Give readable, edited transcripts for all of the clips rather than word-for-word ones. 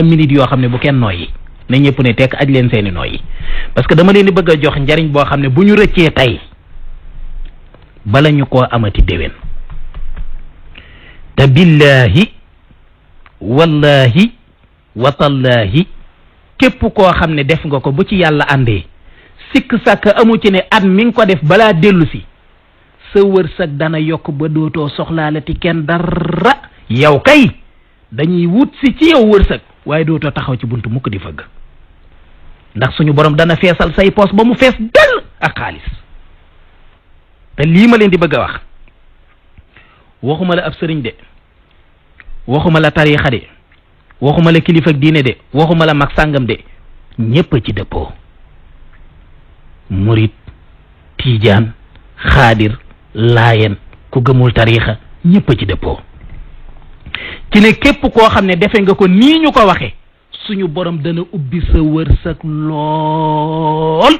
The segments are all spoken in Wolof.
minute yoo xam ne bu kenn nooyi na ñëpp ne tekk aj leen seeni nooyi parce que dama leen di bëgg a jox njariñ boo xam ne bu ñu rëccee tey bala ñu koo amati déwén te billahi wallahi watallahi képp koo xam ne def nga ko bu ci yàlla àndee sikk sàkk amu ci ne at mi nga ko def balaa dellu si sa wërsëg dana yokk ba dootoo soxlaalati kenn dara yow kay dañuy wut si ci yow wërsëg waaye dootoo taxaw ci buntu mukk di fëgg ndax suñu borom dana feesal say poos ba mu fees dal ak xaalis te lii ma leen di bëgg a wax waxuma la ab sëriñ de waxuma la tariixa de waxuma la kilifa ak diine de waxuma la mag sàngam de ñépp ci dëppoo murit tiijaan xaadir laayeen ku gëmul tariixa ñépp ci dëppoo ci ne képp koo xam ne defe nga ko nii ñu ko waxe suñu borom dana ubbi sa wërsëg lool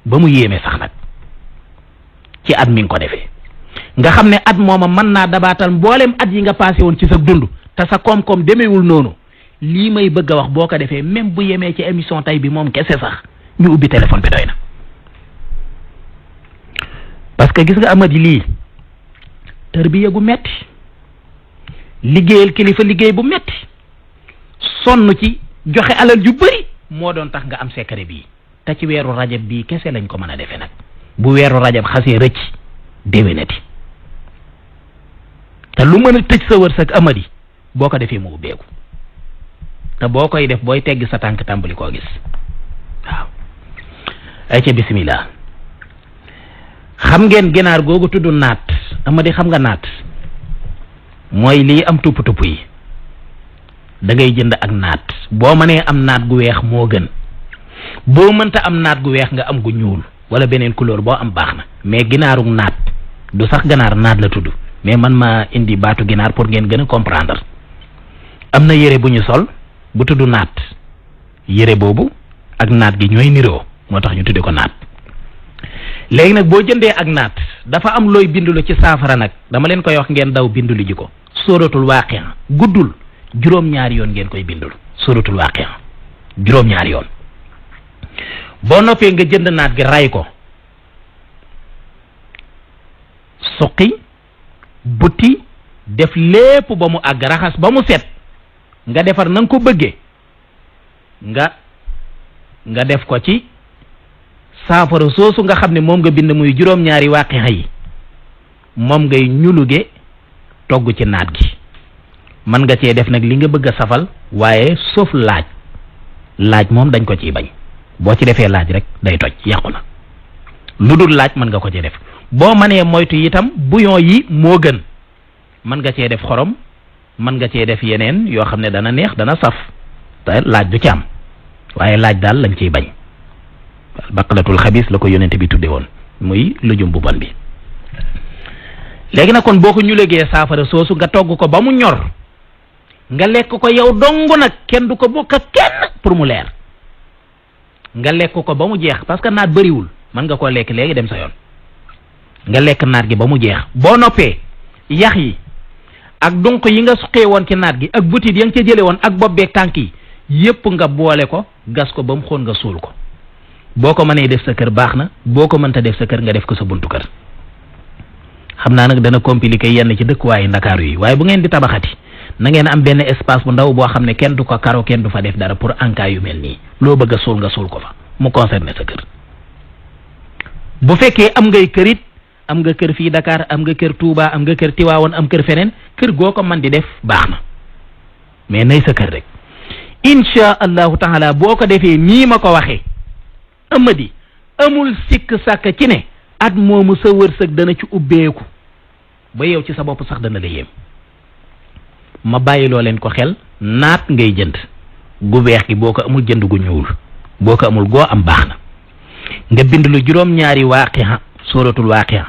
ba mu yéeme sax nag ci at mi nga ko defee nga xam ne at mooma mën naa dabaatal mboolem at yi nga passé woon ci sa dund te sa koom-koom demeewul noonu lii may bëgg a wax boo ko defee même bu yemee ci émission tay bi moom kese sax ñu ubbi téléphone bi doy na parce que gis nga amadi lii tarbiya gu metti liggéeyal kilifa liggéey bu metti sonn ci joxe alal ju bëri moo doon tax nga am secret bii te ci weeru rajab bii kese lañ ko mën a defee nag bu weeru rajab xasee rëcc déwénati te lu mën a tëj sa wërsëg amadi boo ko defee mu ubbeeku te boo koy def booy tegg sa tànk tàmbali koo gis waaw ay ca bismillah xam ngeen ginaar googu tudd naat amadi xam nga naat mooy lii am tupp tupp yi da ngay jënd ak naat boo mënee am naat gu weex moo gën boo mënta am naat gu weex nga am gu ñuul wala beneen couleur boo am baax na mais ginaaru naat du sax ganaar naat la tudd mais man ma indi baatu ginaar pour ngeen gën a comprendre am na yére bu ñu sol bu tudd naat yére boobu ak naat gi ñooy niroo moo tax ñu tudde ko naat léegi nag boo jëndee ak naat dafa am looy bindulu ci saafara nag dama leen koy wax ngeen daw bindulu ji ko sóoratul waaqi'a guddul juróom-ñaari yoon ngeen koy bindul sóoratul waaqi'a juróom-ñaari yoon boo noppee nga jënd naat gi ray ko suqi butti def lépp ba mu àgg raxas ba mu set nga defar na nga ko bëggee nga def ko ci saafara soosu nga xam ne moom nga bind muy juróom-ñaari waaqi'a yi moom ngay ñuluge togg ci naat gi mën nga cee def nag li nga bëgg a safal waaye sauf laaj moom dañ ko ciy bañ boo ci defee laaj rek day toj yàqu na lu dul laaj mën nga ko cee def boo mënee moytu itam bouillon yi moo gën mën nga cee def xorom mën nga cee def yeneen yoo xam ne dana neex dana saf te laaj du ci am waaye laaj daal lañ ciy bañ baqalatul xabis la ko yonente bi tudde woon muy lujum bu bon bi léegi nag kon boo ko ñu légee saafara soosu nga togg ko ba mu ñor nga lekk ko yow dong nag kenn du ko bokk ak kenn pour mu leer nga lekk ko ba mu jeex parce que naat bëriwul mën nga koo lekk léegi dem sa yoon nga lekk naat gi ba mu jeex boo noppee yax yi ak donc yi nga suqee woon ci naat gi ak butit ya nga ca jële woon ak bopp beeg tànk yi yépp nga boole ko gas ko ba mu xoon nga suul ko boo ko mënee def sa kër baax na boo ko mënta def sa kër nga def ko sa buntu kër xam naa nag dana compliqué yenn ci dëkkuwaayu ndakaaru yi waaye bu ngeen di tabaxati na ngeen am benn espace bu ndaw boo xam ne kenn du ko karo kenn du fa def dara pour en cas yu mel nii loo bëgg a suul nga suul ko fa mu concerné sa kër bu fekkee am ngay kër it am nga kër fii Dakar am nga kër Touba am nga kër Tiwaawoon am kër feneen kër goo ko man di def baax na mais nay sa kër rek insha allahu taala boo ko defee nii ma ko waxee amadi amul sikk sàkk ci ne at moomu sa wërsëg dana ci ubbeeku ba yow ci sa bopp sax dana la yéem ma bàyyiloo leen ko xel naat ngay jënd gu weex gi boo ko amul jënd gu ñuul boo ko amul goo am baax na nga bind lu juróom-ñaari waaqi'a sóoratul waaqi'a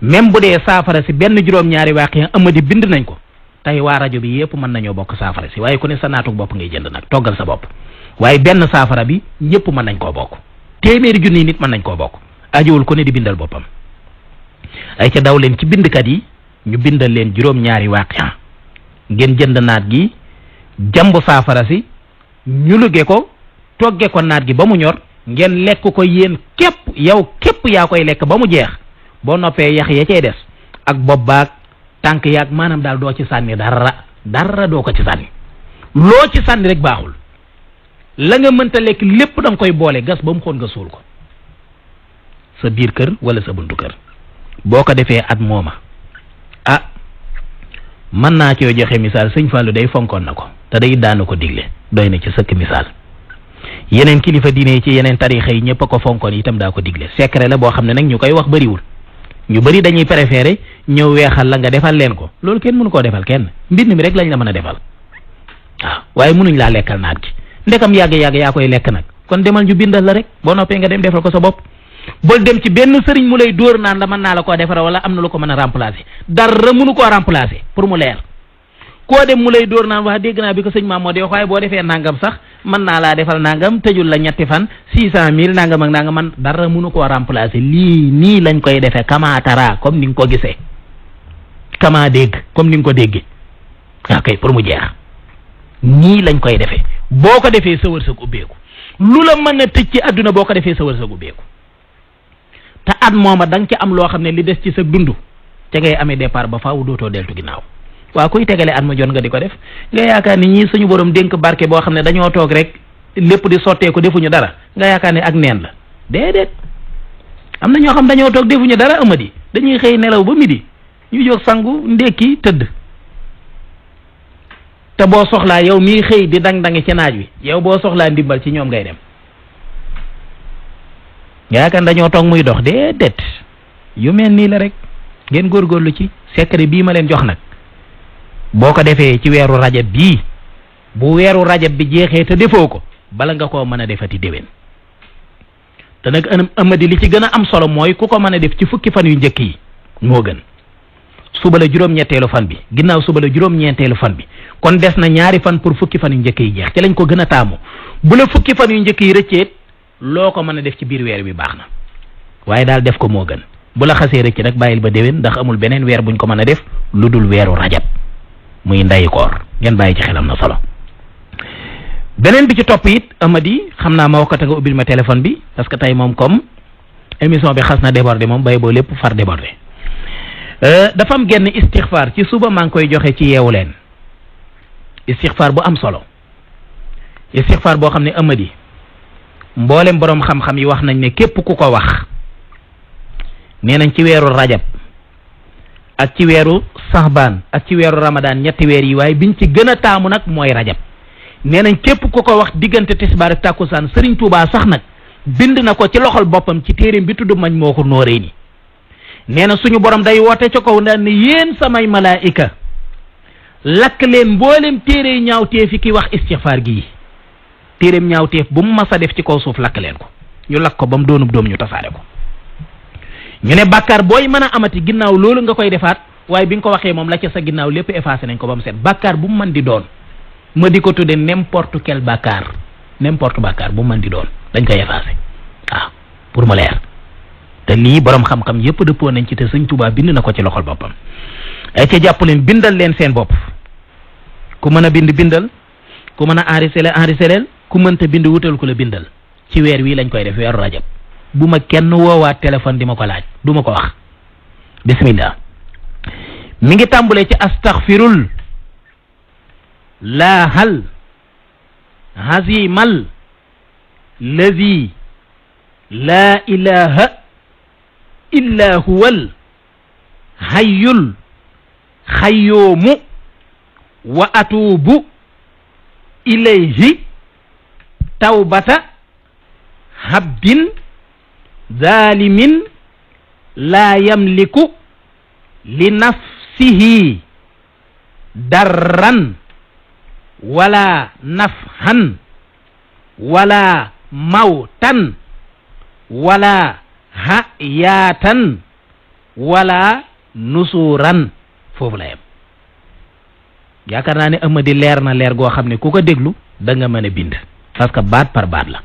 même bu dee saafara si benn juróom-ñaari waaqi'a amadi bind nañ ko tey waa rajo bi yëpp mën nañoo bokk saafara si waaye ku ne sa naatuk bopp ngay jënd nag toggal sa bopp waaye benn saafara bi ñëpp mën nañ koo bokk téeméeri junni nit mën nañ koo bokk ajowul ku ne di bindal boppam ay ca daw leen ci bindkat yi ñu bindal leen juróom-ñaari waaqi'a ngeen jënd naat gi jambu saafara si ñuluge ko togge ko naat gi ba mu ñor ngeen lekk ko yéen képp yow képp yaa koy lekk ba mu jeex boo noppee yax ya cay des ak bopp baag tànk yaag maanaam daal doo ci sànni dara doo ko ci sànni loo ci sànni rek baaxul la nga mënta lekk lépp da nga koy boole gas ba mu xoon nga suul ko sa biir kër wala sa buntu kër boo ko defee at mooma mën naa coo joxe misaal sëñ Fallou day fonkoon na ko te day daana ko digle doy na ci sëkk misaal yeneen kilifa diine yi ci yeneen tarixa yi ñëpp a ko fonkoon itam daa ko digle secret la boo xam ne nag ñu koy wax bëriwul ñu bëri dañuy préféré ñëw weexal la nga defal leen ko loolu kenn mënu koo defal kenn mbind mi rek lañ la mën a defal waaw waaye mënuñ laa lekkal naat gi ndekam yàgg-yàgg yaa koy lekk nag kon demal ñu bindal la rek boo noppee nga dem defal ko sa bopp bol dem ci benn sëriñ mu lay dóor naan la mën naa la koo defara wala am na lu ko mën a remplacer dara mënu koo remplacer pour mu leer koo dem mu lay dóor naan wax dégg naa bi ko sëñ maam moo di wax waaye boo defee nangam sax mën naa laa defal nangam tëjul la ñetti fan 600 000 nangam ak nangam man dara mënu koo remplacer lii nii lañ koy defee kama tara comme ni nga ko gisee kama dégg comme ni nga ko déggee ok pour mu jeex nii lañ koy defee boo ko defee sa wërsëg ubbeeku lu la mën a tëj ci àdduna boo ko defee sa wërsëg ubbeeku te at mooma da nga ci am loo xam ne li des ci sa dund te ngay amee départ ba faaw dootoo deltu ginnaaw waaw kuy tegale at ma jot nga di ko def nga yaakaar ni ñii suñu borom dénk barke boo xam ne dañoo toog rek lépp di sottee ko defuñu dara nga yaakaar ne ak neen la déedéet am na ñoo xam dañoo toog defuñu dara amadi dañuy xëy nelaw ba midi ñu jóg sangu ndékki tëdd te boo soxlaa yow mii xëy di dang-dangi ci naaj wi yow boo soxlaa ndimbal ci ñoom ngay dem nga yaakaar dañoo toog muy dox déedéet yu mel nii la rek ngeen góorgóorlu ci secret bii ma leen jox nag boo ko defee ci weeru rajab bii bu weeru rajab bi jeexee te defoo ko bala nga koo mën a defati déwén te nag amadi li ci gën a am solo mooy ku ko mën a def ci fukki fan yu njëkk yi moo gën suba la juróom-ñetteelu fan bi ginnaaw suba la juróom-ñeenteelu fan bi kon des na ñaari fan pour fukki fan yu njëkk yi jeex ci lañ ko gën a taamu bu la fukki fan yu njëkk yi rëcceet loo ko mën a def ci biir weer bi baax na waaye daal def ko moo gën bu la xasee rëcc nag bàyyil ba déwén ndax amul beneen weer buñ ko mën a def lu dul weeru rajab muy ndayi koor ngeen bàyyi ci xelam na solo beneen bi ci topp it amadi xam naa ma wakkate nga ubbil ma téléphone bi parce que tey moom comme émission bi xas na débordé moom bay boo lépp far débordé dafa am genn istixfaar ci suba maa ngi koy joxe ci yeewu leen istixfaar bu am solo istixfaar boo xam ne amadi mboolem boroom xam-xam yi wax nañ ne képp ku ko wax nee nañ ci weeru rajab ak ci weeru saxbaan ak ci weeru ramadaan ñetti weer yi waaye biñ ci gën a taamu nag mooy rajab nee nañ képp ku ko wax diggante tisbaar ak tàkkusaan Sëriñ Tuubaa sax nag bind na ko ci loxol boppam ci téeréem bi tudd Majmuuhun Nurayni nee na suñu borom day woote ca kaw daan ne yéen samay malaayika lakk leen mboolem téere ñaawteef yi ki wax istixfaar gi téeréem ñaawteef bu mu mas a def ci kaw suuf lakk leen ko ñu lakk ko ba mu doonub doom ñu tasaare ko ñu ne bàkkaar booy mën a amati ginnaaw loolu nga koy defaat waaye bi nga ko waxee moom la ca sa ginnaaw lépp effacé nañ ko ba mu set bàkkaar bu mu mën di doon ma di ko tudde n'importe quel bàkkaar n'importe bàkkaar bu mu mën di doon dañ koy effacé waaw pour mu leer te lii borom xam-xam yëpp dëppoo nañ ci te Sëñ Tuubaa bind na ko ci loxol boppam ay ca jàpp leen bindal leen seen bopp ku mën a bind bindal ku mën a enregistré ku mënta bind wutal ku la bindal ci weer wii lañ koy def weeru rajab bu ma kenn woowaat téléphone di ma ko laaj du ma ko wax bismillah mi ngi tàmbulee ci astaghfirul laahal hazimal lazi laa ilaha illa huwal hayyul xayyoomu wa atuubu ilayhi tawbata habdin zalimin laa yamliku li nafsihi darran wala nafhan wala mawtan wala hayatan wala nusuran foofu la yem yaakaar naa ne Amady leer na leer goo xam ne ku ko déglu da nga mën a bind parce que baat par baat la